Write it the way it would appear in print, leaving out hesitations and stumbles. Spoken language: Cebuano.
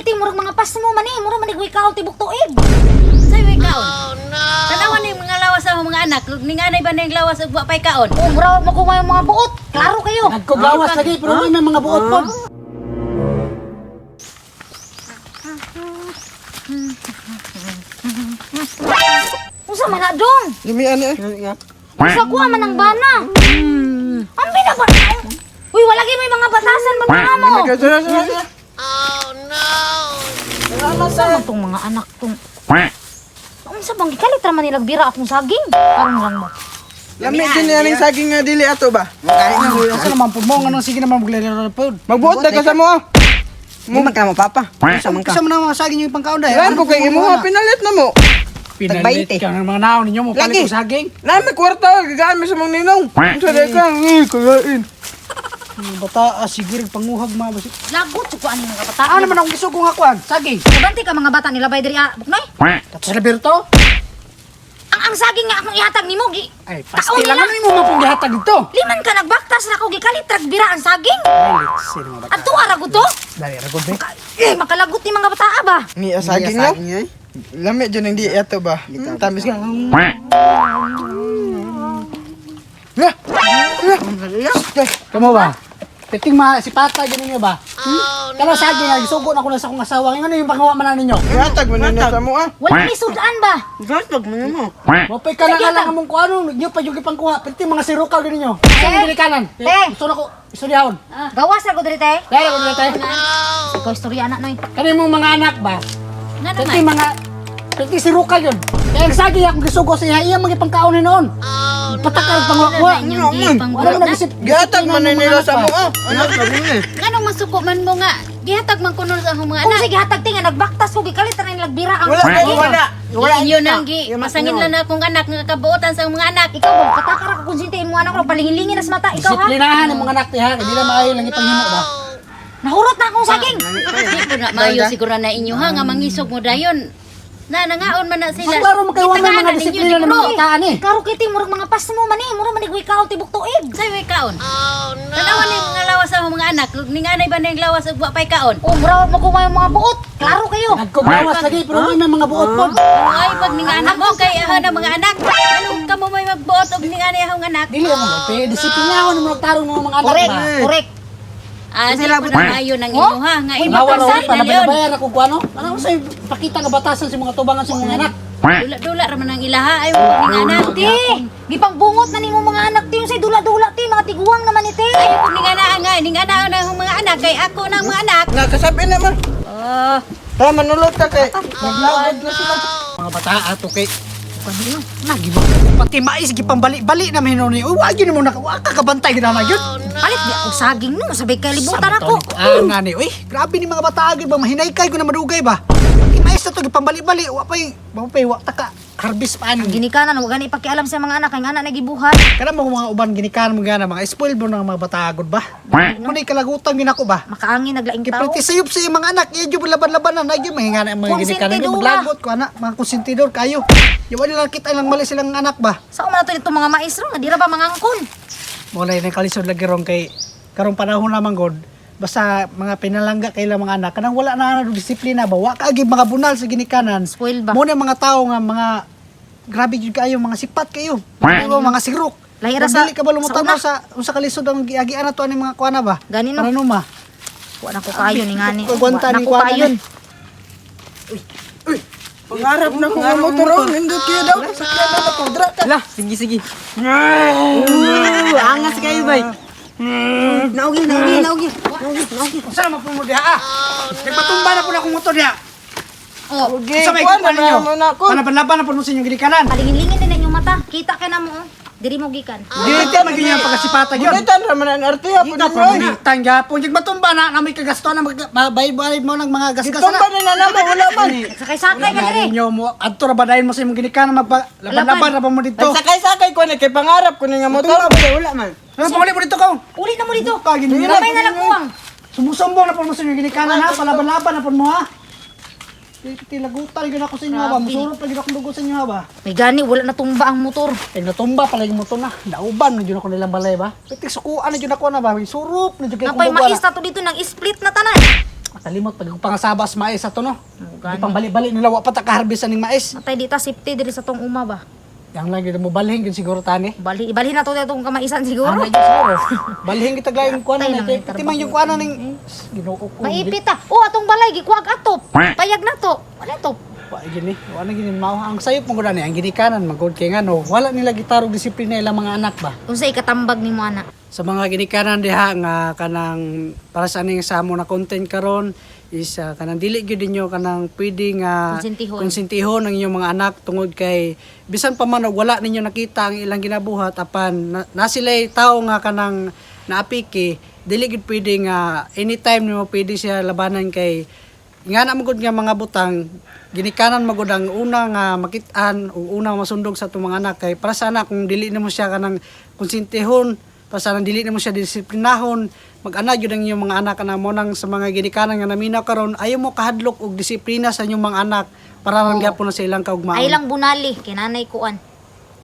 kay ti murag mga pasmo man eh, mura man ni kaon tibok tuig. Say way kaon. Oh no. Tanawan ni mga lawas sa mga anak, ninganay ba ning lawas ug wa pay kaon? Oh, mura mo ko mga buot. Klaro kayo. Nagkuglawas lagi pero may mga buot pod. Unsa man na dong? Lami ani eh. Unsa kuha man ang bana? Ang binaba. Uy, wala gyud may mga batasan ba mga mo? Sara, sara, sara. Unsa man tong mga anak tong? Unsa bang gikalit ra man nilag bira akong saging? Karon lang mo. Lami din ni saging nga dili ato ba? Unsa naman pud mo nganong sige naman maglalaro pod. Magbuot na ka sa mo. Ah. Mo man ka mo papa. Unsa man ka? Unsa man ang mga saging yung pangkaon dai? Lan ko kay imo pinalit na mo. Pinalit Tag-20. ka ng mga naon ninyo mo palit Lagi. og saging. Na may kwarta gagaan mi sa mong ninong. Unsa day ka? Eh, kalain. Mga bata ah, sige rin panguhag mga basi. Lagot jud ko ani mga kabataan. Ano naman akong gisugo nga kuan? Saging. Kabante ka mga bata nila bay diri ah, buknoy. Kato sa Roberto. Ang saging nga akong ihatag nimo gi. Ay, Taon pastil nila. lang ano imo mapong gihatag dito. Liman ka nagbaktas na ako gikalit rag bira ang saging. Ay, sino mga bata. Adto ara gud to. Dali ra gud. Eh, makalagot ni mga bata ba? Ni ah, saging Saging no. eh. Lami dyan ang di ato ba? Tamis ka. Lah. Lah. Kamo ba? Piting ma si Pata gini niyo ba? Oh, no. Kana saging nga gisugo na ko na sa akong asawa. Ngano yung pangawa man na ninyo? Ihatag mo na sa mo ah. Wala may sudan ba? Gatag mo mo. Mapay ka lang alang among kuano, nyo pa yung ipangkuha. Piting mga sirukal gini niyo. Sa Eh. dili kanan. Eh. Gusto na ko, istoryaon. Gawas ra ko diri te. Dali ko dili tay. Ikaw istorya na noy. Kani mong mga anak ba? Nga Piting naman. mga piting sirukal yun. Kaya ang saging akong gisugo sa iya, iya mga ipangkaon ni noon. Oh, Patakar pangwakuha. Inyong Wala gipangbuot mo na. nag-isip. Gihatag man na nila sa mo ah. Ano ka ni? Nganong masuko man mo nga gihatag man kuno sa akong mga Kung anak. sige hatag ti nga nagbaktas ko gikalit ra nilag bira ang Wala saging. Wala. Wala. Inyo nang gi pasangin lang na akong anak nga kabuotan sa mga anak. Ikaw ba katakara ka konsinte imo anak ko palingilingin na sa mata ikaw ha. Disiplinahan ang mga anak ti ha, hindi na maayo lang ipanghimo ba. Nahurot na akong saging. Di po na maayo siguro na inyo ha nga mangisog mo dayon. Na nangaon man na sila. Ang klaro mo kay wa may Gitagaan mga na ninyo disiplina ng siguro. mga bataan eh. Karo kay ti murag mga pasmo man eh, mura man ni kaon tibok tuig. Say way kaon. Oh no. Tanawan ni mga lawas sa mga anak, ninganay ba ning lawas ug wa pay kaon? Oh, mura mo ko mga buot. Klaro kayo. Nagkuglawas lagi pero may mga buot pod. Ay pag ninganak mo kay aha na mga anak. Anong kamo may magbuot og ninganay akong anak? Dili mo te disiplinahan ang mga tarong mga anak Correct, ba. correct. Ah, di po na maayo ng inyo ha nga imo Bawa ra pagsalin pa na yun. nabayaran ko kuano. Ano sa pakita nga batasan sa mga tubangan sa mga anak. Dula-dula ra man ang ilaha ay pag ninganak. Ti, gipangbungot na nimo mga anak ti yung say dula-dula ti mga tiguang naman ni ti. Ay pag ningana nga ningana na akong mga anak kay ako na ang mga anak. Nakasabi naman. Oh, Tara manulot ka kay. Naglagod na sila. Mga bata ato kay Nagi mo pati mais gipambali-bali na may ni. Uy, wa gyud mo na wa ka kabantay gid na gyud. Palit di ako saging no, sabay kay libutan ako. Ah, nga ni. Uy, grabe ni mga bata gyud ba mahinay kay ko na madugay ba. Pati mais na to gipambali-bali, wa pay wa ta ka harvest pa ani. Ginikanan wa gani pakialam sa mga anak kay nga anak nagibuhat. Kana mo mga uban ginikanan mo gana mga spoil mo ng mga batagod ba? Mo kalagutan ginako ba? Makaangin naglaing tao. Kay sayop sa iyong mga anak, iya jud laban-labanan, ay jud mahingana ang mga ginikanan Konsentidora. maglagot ko anak, mga konsentidor kayo. Yung wala lang kita lang mali silang anak ba? Sa man nato nitong mga maestro nga di ra ba mangangkon? Mo na yung kalisod lagi ron kay karong panahon naman god basta mga pinalangga kay ilang mga anak kanang wala na na disiplina ba wa kaagi mga bunal sa ginikanan Spoil ba? mo na mga tao nga mga grabe jud kayo mga sipat kayo mga, mga sigrok. Lahi ra Kung dili ka ba lumutanaw sa sa unsa kalisod ang giagian nato ani mga kuana ba? Gani no. Para numa. Wa na ko kayo ni ngani. Kagwanta Wa na ni ko kuana kayon. ni. Pangarap na ko nga motor oh. Nindot kayo daw. Sakyan na ako. Dra ka. Lah, sige sige. Ooh, angas kayo bay. Naugi, naugi, naugi. Naugi, naugi. Unsa naman po mo diha ah? Nagpatumba na po na akong motor diha. Oh, Okay, Unsa may kuan kuan na ninyo? naman ako. Panabanlaban na po mo sa inyong ginikanan. palingin-lingin din ang inyong mata. Kita kay na mo oh. Diri mo gikan. Dili ka maging ang pagkasipata gyud. Gunitan ra man ang arte ha. Ikaw pa mo tangga po. Yung matumba na, na may kagasto na magbayad mo ng mga gasgas Gitumba na na namo wala man. Sakay-sakay ka diri. Inyo mo, adto ra ba dayon mo sa imong ginikanan magpa laban-laban ra ba mo dito? Nagsakay-sakay ko na kay pangarap ko ni nga motor. Wala man. Ano pa mo dito ka? Uli na mo dito. Ka gini. Gamay na lang kuwang. Sumusumbong na po mo sa inyong ginikanan ha, palaban-laban na po mo ha. Tilagutan gyud ako sa inyo ha ba, musurot pa gyud akong dugo sa inyo ha ba. May gani wala natumba ang motor. Ay natumba pala yung motor na, nauban na gyud ako nilang balay ba. Pitik sukuan na gyud ako na ba, surop na gyud kay Napay kong dugo mais na. na to dito nang split na tanan. Kalimot pag pangasabas mais ato no. Gani. Di pang bali-bali nila wa pa ta ka-harvest aning mais. Matay di ta safety diri sa tong uma ba. Yang lang gyud mo balhin gyud siguro tani. Bali ibalhin na to itong kamaisan siguro. Ana gyud siguro. Balhin kita glayong kuan Patay na na kay may pati man yung kuan ning Ginoo ko. Maipit ta. Oh, atong balay gikuag atop. Payag na to. Wala to. Wa gini, wa na gini mao. Ang sayop man gud ani ang ginikanan man gud kay ngano, wala nila gitarong disiplina ilang mga anak ba. Unsa ikatambag nimo ana? Sa mga ginikanan diha nga kanang para sa aning sa amo na content karon is kanang dili gyud ninyo kanang pwede nga Konsentihon. konsentihon ang inyong mga anak tungod kay bisan pa man og wala ninyo nakita ang ilang ginabuhat apan na sila'y tao nga kanang naapiki, dili gyud pwede nga anytime nimo pwede siya labanan kay nga na magud nga mga butang ginikanan magud ang una nga makit-an o una masundog sa atong mga anak kay para sana kung dili nimo siya kanang konsentihon, para sana dili nimo siya disiplinahon, mag-ana gyud ang inyong mga anak kana mo nang sa mga ginikanan nga naminaw karon, ayaw mo kahadlok og disiplina sa inyong mga anak para lang gyapon na sa ilang kaugmaon. Ay lang bunali kay nanay kuan.